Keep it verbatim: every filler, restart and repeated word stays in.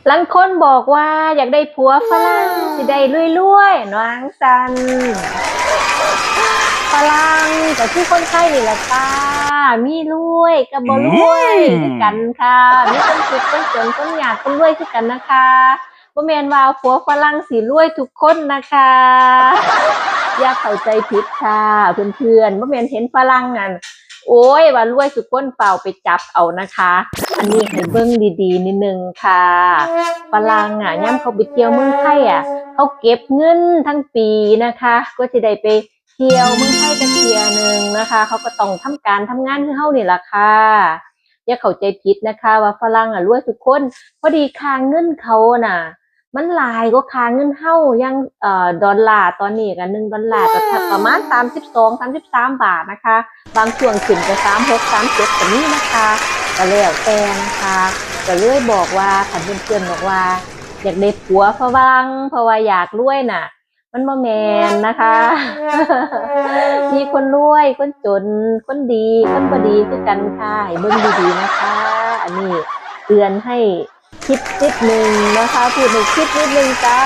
ลางคนบอกว่าอยากได้ผัวฝรั่ง สิได้รวยๆ น้องสัน ฝรั่งก็คือคนไทยนี่แหละค่ะ มีรวยกับบ่รวย อืม คือกันค่ะ มีคนทุกข์คนจนคนยากคนรวยคือกันนะคะ บ่แม่นว่าผัวฝรั่งสิรวยทุกคนนะคะ อย่าเข้าใจผิดค่ะ เพื่อนๆ บ่แม่นเห็นฝรั่งนั่น โอ้ย ว่ารวยทุกคนเปล่าไปจับเอานะคะ อันนี้ให้เบิ่งดีๆ นิดนึงค่ะ ฝรั่งอ่ะ ย่ำเขาไปเที่ยวเมืองไทยอ่ะ เขาเก็บเงินทั้งปีนะคะ ก็จะได้ไปเที่ยวเมืองไทยกันเที่ยวหนึ่งนะคะ เขาก็ต้องทำการทำงานคือเฮานี่แหละค่ะ อย่าเข้าใจผิดนะคะ ว่าฝรั่งอ่ะรวยทุกคน พอดีค่าเงินเขาน่ะ มันหลายกว่าค่าเงินเฮา อย่างเอ่อดอลลาร์ตอนนี้กันหนึ่งดอลลาร์ก็ประมาณสามสิบสอง สามสิบสาม บาทนะคะ บางช่วงขึ้นก็สามหก สามเจ็ด ก็มีนะคะ ก็แล้วแต่นะคะ ก็เลยบอกว่าคันเพื่อนๆบอกว่า อยากได้ผัวฝรั่งเพราะว่าอยากรวยน่ะ มันบ่แม่นนะคะ มีคนรวย คนจน คนดี คนบ่ดีคือกันค่ะ ให้เบิ่งดีๆนะคะ อันนี้เตือนให้คิดนิดนึงนะคะ พูดให้คิดนิดนึงจ้า